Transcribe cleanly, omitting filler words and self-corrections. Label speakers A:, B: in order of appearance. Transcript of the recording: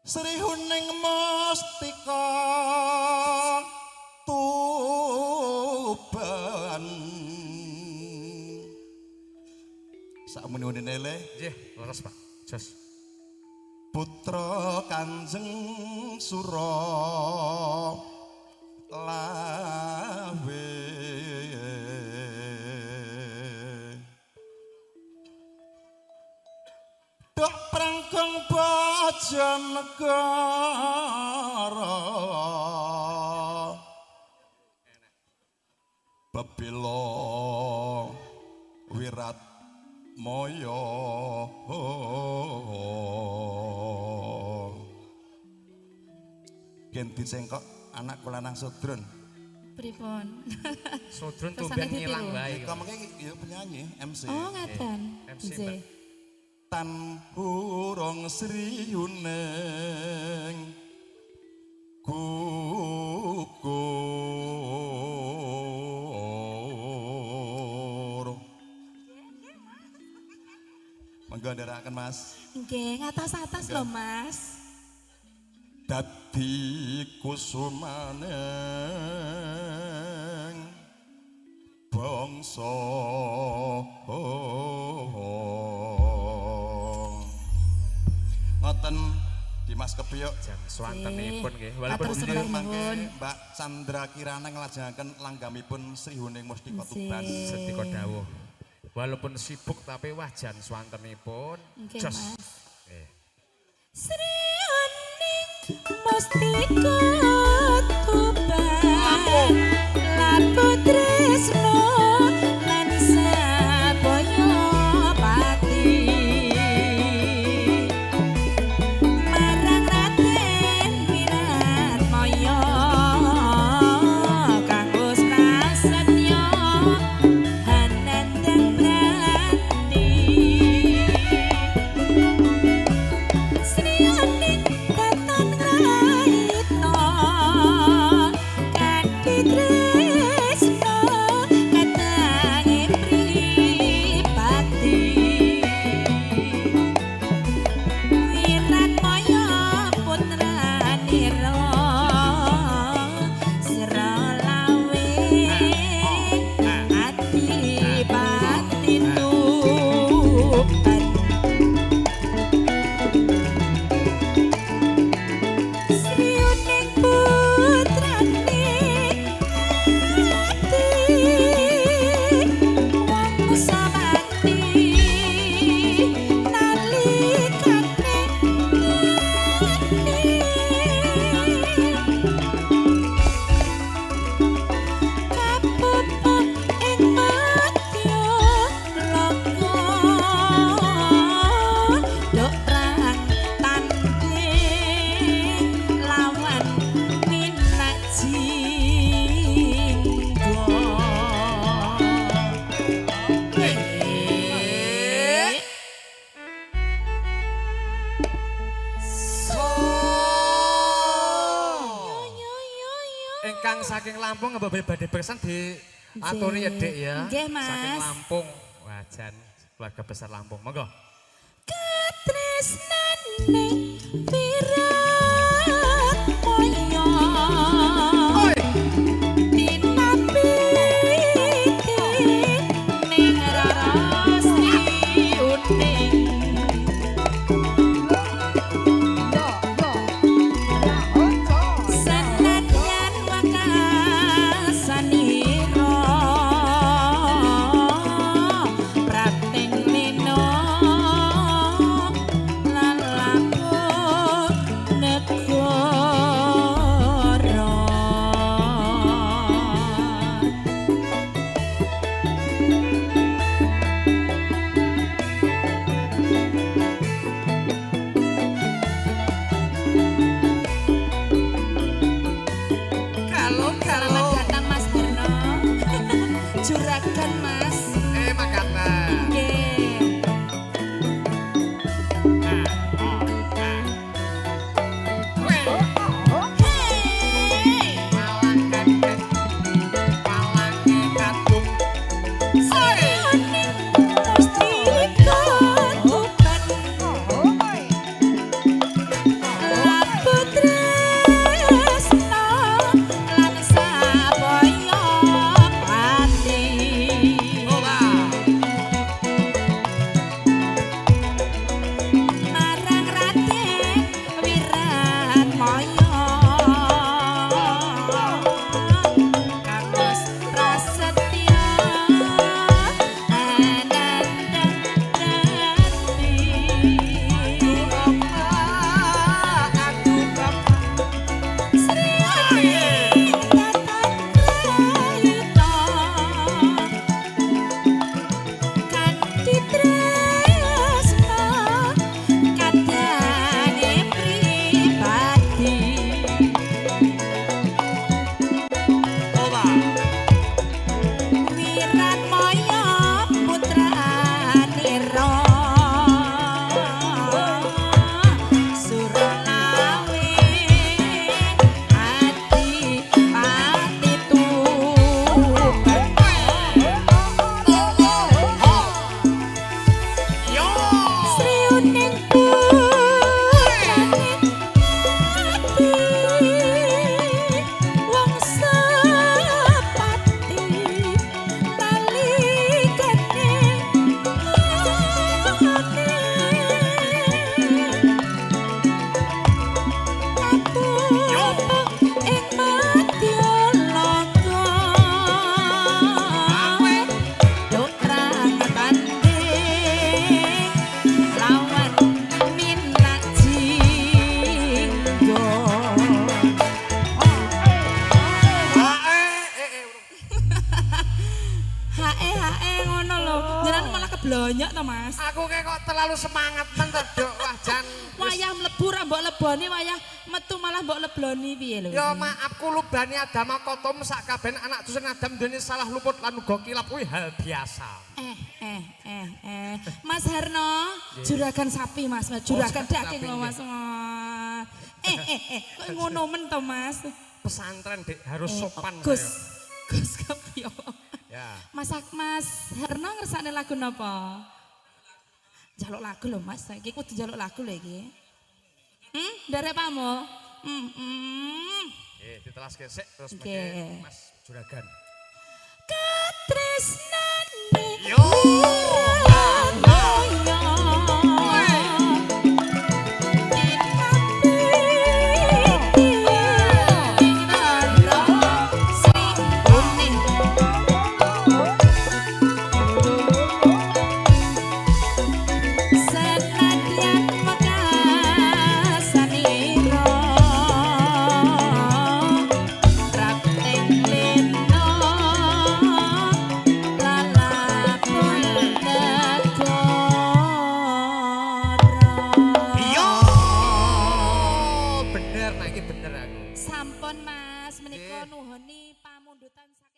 A: Sri Huning Mustika Tuban. Sakmene le.
B: Nggih, leres Pak. Jos.
A: Putra Kanjeng Sura Lawe. Dok prangkong Bojonegoro bebela wirat moyo. Gen dicengkok anak kula lanang Sodron.
C: Pripun?
B: Sodron tumben ngilang wae.
A: Kok mengke ya penyanyi MC.
C: Oh, ngaten.
B: MC, Mbak.
A: Tan hurung Sri Huning gugur. Monggo ndherekaken Mas.
C: Nggih, ngatas-atas lho Mas.
A: Dadi kusumaning bangsa. Ngoten Dimas Kepiyuk
B: Jan swantenipun nggih. Walaupun
A: mangke Mbak Chandra Kirana nglajengaken langgamipun Sri Huning Mustika Tuban.
B: Sedika dawuh. Walaupun sibuk tapi wah jan swantenipun. Jos.
C: Sri Huning Mustika Tuban laku tresno lan sabaya pati marang Raden Wiratmaya kang wis prasetya hanandang brati. Sri Huning katon ngraita kanthi tresno katange pripati Wiratmaya putranira Sira Lawe adipati Tuban. Sri Huning putrane ati wong samati nalikane kapupa ing madya loka dok perang tanding lawan Minak Jinggo.
B: Ingkang saking Lampung nggih badhe beksan diaturi ya Dik ya.
C: Nggih, Mas.
B: Saking Lampung. Wah jan keluarga besar Lampung. Monggo.
C: Katresnane Wiratmaya tinapiti ning Rara Sri Huning. Senadyan wakasanira prating lena lalaku Mas?
B: Aku kayak kok terlalu semangat men to, Dok. Wah, jan.
C: Wayah mlebu ra mbok leboni, wayah metu malah mbok lebloni piye lho?
B: Ya maaf kulubani Adam kotom sak kaben anak tusen Adam duweni salah luput lan uga kilap kuwi hal biasa.
C: Eh, eh, eh, eh. Mas Harno, juragan sapi Mas, juragan
B: Oh,
C: daging
B: sapi,
C: lho Mas. Wah. Eh, eh, eh, kok ngono men to Mas?
B: Pesantren Dik harus
C: Eh,
B: sopan.
C: Gus.
B: saya.
C: Gus kepiye?
B: Ya.
C: Mas Mas Harno ngersakne lagu napa? Jaluk lagu lho Mas, iki kudu jaluk lagu lho iki. Hmm, nderek pamo. Hmm.
B: Ditelaske sik terus
C: Nggih.
B: mengke Mas juragan.
C: Katresnane
B: Yo.
C: Ranoyo. Sri Uning. Senadyan mekasanira rapting lena lalapun negara.
B: Iya. Bener, nah iki bener aku.
C: Sampun Mas, menika
B: Nggih.
C: nuhoni pamundutan saking